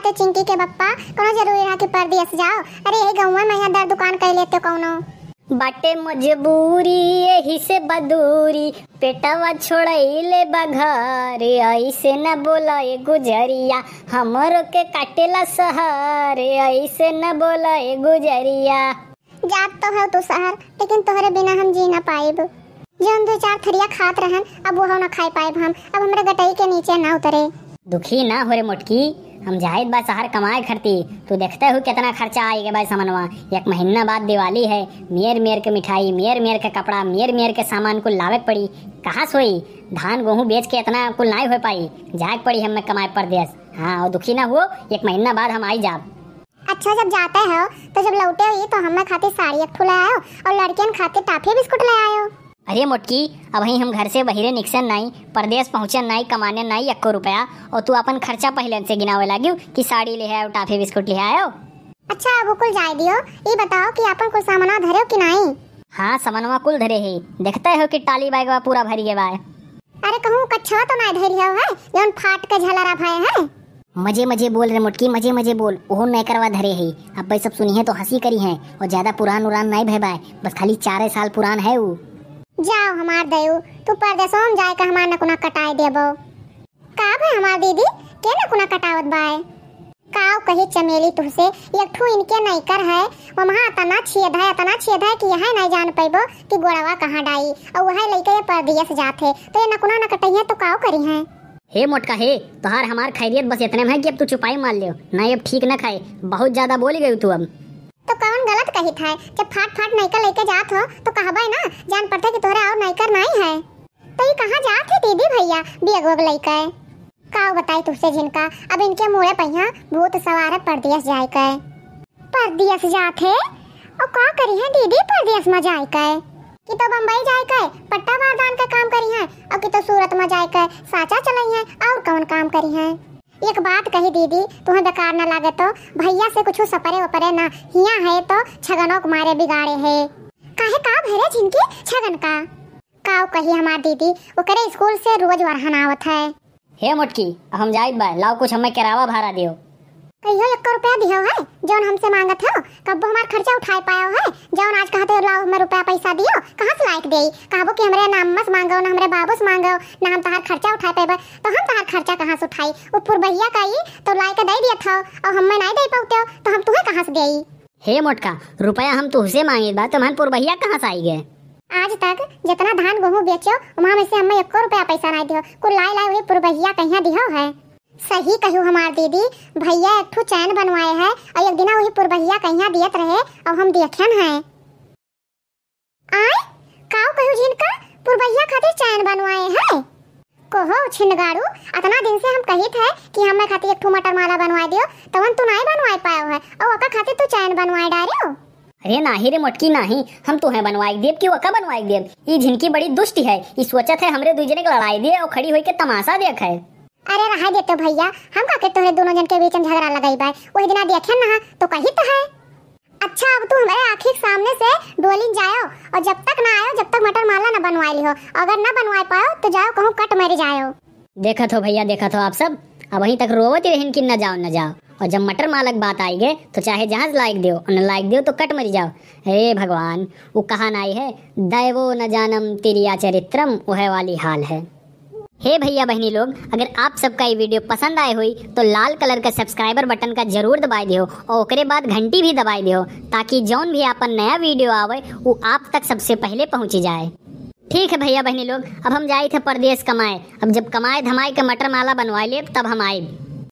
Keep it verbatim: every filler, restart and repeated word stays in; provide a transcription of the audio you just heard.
तो चिंकी के बप्पा, कोनो जरूरी रहा कि परदेस जाओ? अरे, यही गउँवा में यहाँ दर दुकान कइ लेते कौनो। बाटे मजबूरी, यही से बदूरी, पेटवा छोड़ैले बघार, ऐसे न बोला ए गुजरिया, हमरो के काटेला सहार, ऐसे न बोला ए गुजरिया। जात तो हौ तू सहर, लेकिन तोहरे बिना हम जी ना पाइब। जौन दो चार थरिया खात रहन, अब वो ना खाइ पाइब हम, अब हमरे गटई के नीचे ना उतरे। दुखी ना हो रे मोटकी, हम जाइत बा सहर कमाए खरती। तू देखते हो कितना खर्चा आइ गे बा समनवा। एक महीना बाद दिवाली है, मेर मेर के मिठाई, मेर मेर के कपड़ा, मेर मेर के सामान कुल लावे के पड़ी। कहाँ से होई? धान गोहूँ बेच के इतना कुल नाई हो पाई। जाए के पड़ी हमें कमाए परदेस। हाँ, और दुखी ना हो, एक महीना बाद हम आई जाब। अच्छा, जब जाते हो तो जब लौटे ही तो हमें खातिर साड़ी एक ठो ले आयो और लड़कियन खातिर टाफी बिस्कुट ले आयो। अरे मोटकी, अबहीं हम घर से बहिरे निकसन नाई, परदेस पहुँचन नाई, कमाने नाई एक्को रुपया, और तू अपन खर्चा पहिले से गिनावे लागियो कि साड़ी ले आयो, टाफी बिस्कुट ले आयो। अच्छा, अब कुल जाए दियो, ई बताओ कि अपन कुल सामनवा धरे हो कि नाई? हाँ, समनवा कुल धरे ही। देखते हो कि टाली बैगवा पूरा भरी गे बाय। अरे, कहूँ कच्छवा तो नाई धइल हो है, जौन फाट के झलरा भय है? मजे मजे बोल रे मोटकी, मजे मजे बोल। ओहो नैकरवा धरे ही। अब भाई सब सुनिहे तो हँसी करिहे, और ज्यादा पुरान उरान नाई भय बाय, बस खाली चारे साल पुरान है उ। जाओ हमार दयू, तू परदेसवा में जाए के हमार नकुना कटाए देबो। का भय हमार दीदी, के नकुना कटावत बाय? काव कही चमेली तुहसे, एक ठू इनके नैकर है, वहाँ अतना छेद है, अतना छेद है कि यह नाई जान पैबो कि गोड़वा कहाँ डाई। और वह लइके ये परदेस जात है, तो ये नकुना न कटइहे तो काव करिहे? हे मोटका हे, तोहार हमार खैरियत बस इतने में है कि अब तू चुपाई मार लियो, नाई अब ठीक न खाए, बहुत ज्यादा बोल गई तू अब। तो कौन गलत कहित है, जब फाट फाट नैकर लइके जात हो तो कहबे ना, जान पड़ते कि तोहरे और नैकर नाई है। तो ये कहाँ जात है दीदी भैया, बेग वोग लइके? काव बताई तुहसे झिनका, अब इनके मुड़े पहिया भूत सवार है परदेस जाए के। परदेस जात है? और का करिहे दीदी परदेस में जाए के? कि तो बम्बई जाए के पट्टा बारदान के काम करिहे, और कि तो सूरत में जाए के साचा चलइहे, और कौन काम करिहे? एक बात कही दीदी, तुहें बेकार न लागे तो भैया से कुछ सपरे वपरे ना, हियाँ है तो छगनों के मारे बिगाड़े है। काहे, का भय रे झिनकी, छगन का? काव कही हमार दीदी, ओकरे स्कूल से रोज वरहन आवत है। हे मोटकी, अब हम जाइत बा, लाओ कुछ हमें किरावा भाड़ा दियो। कहियो एक्को रुपया दियो है, जौन हमसे मांगत हो? कब्बो हमार खर्चा उठाए पायो है? जौन आज कहते हो, "लाओ हमें रुपया पैसा दियो", कहाँ से लाइके देई? कहबो कि हमरे नाम से मांगो, ना हमरे बाबू से मांगो, ना हम तहार खर्चा उठाए पाएबे, तो हम तहार खर्चा कहाँ से उठाई? उ पुरबहिया का ई तो लाइके दे दियत हो, और हमें नाई दे पाउते हो, तो हम तुहें कहाँ से देई? हे मोटका, रुपया हम तुहसे मांगित बा, तो हमहन पुरबहिया कहाँ से आइगे? आज तक जितना धान गोहूँ बेचो, वहाँ में से हमें एक्को रुपया पैसा नाई दियो, कुल लाई लाई वही पुरबहिया कहिया दियो है। सही कहू हमार दीदी, भैया एक ठो चैन बनवाए है, और एक दिना वही पुरबहिया कहिया दियत रहे, और हम देखन है। आय, काव कहू झिनका, पुरबहिया खातिर चैन बनवाए है? कोहो छिनगाड़ू, अतना दिन से हम कहित है कि हमें खातिर एक ठो मटर माला बनवाए दियो, तवन तू नाई बनवाए पायो है, और ओका खातिर तू चैन बनवाए डारियो। अरे नाही रे मोटकी नाही, हम तुहें बनवाए देब कि ओका बनवाए देब? ई झिनकी बड़ी दुष्ट है, ई सोचत है हमरे दुई जने के लड़ाई दिए और खड़ी होई के तमाशा देख है। अरे रहा देते भैया, हम का के तोहरे दोनों जन के बीच में झगड़ा लगाई बाय, वही दिना देखे ना तो कहित है। अच्छा, अब तू हमरे आँखी के सामने से डोलिन जायो, और जब तक ना आयो, जब तक मटर माला ना बनवाए लिहो, अगर ना बनवाए पायो, तो जायो कहूँ कट मर जायो। देखत हो भैया, देखत हो आप सब, अबहीं तक रोवत ही रहिन कि न जाओ, न जाओ, और जब मटर माला के बात आइगे, तो चाहे जहाज लाइक दियो, और न लाइक दियो, तो कट मर जाओ। हे भगवान, वो कहा नाई है, "दैवो न जानम तिरिया चरित्रम", वह वाली हाल है। हे भैया बहनी लोग, अगर आप सबका ये video पसंद आए हुई तो लाल colour का subscriber button का जरूर दबाए दियो और ओकरे बाद घंटी भी दबाए दियो, ताकि जौन भी आपन नया video आवे वो आप तक सबसे पहले पहुँची जाए। ठीक है भैया बहनी लोग, अब हम जाइत है परदेस कमाए। अब जब कमाए धमाए के मटर माला बनवाए लेब तब हम आइब।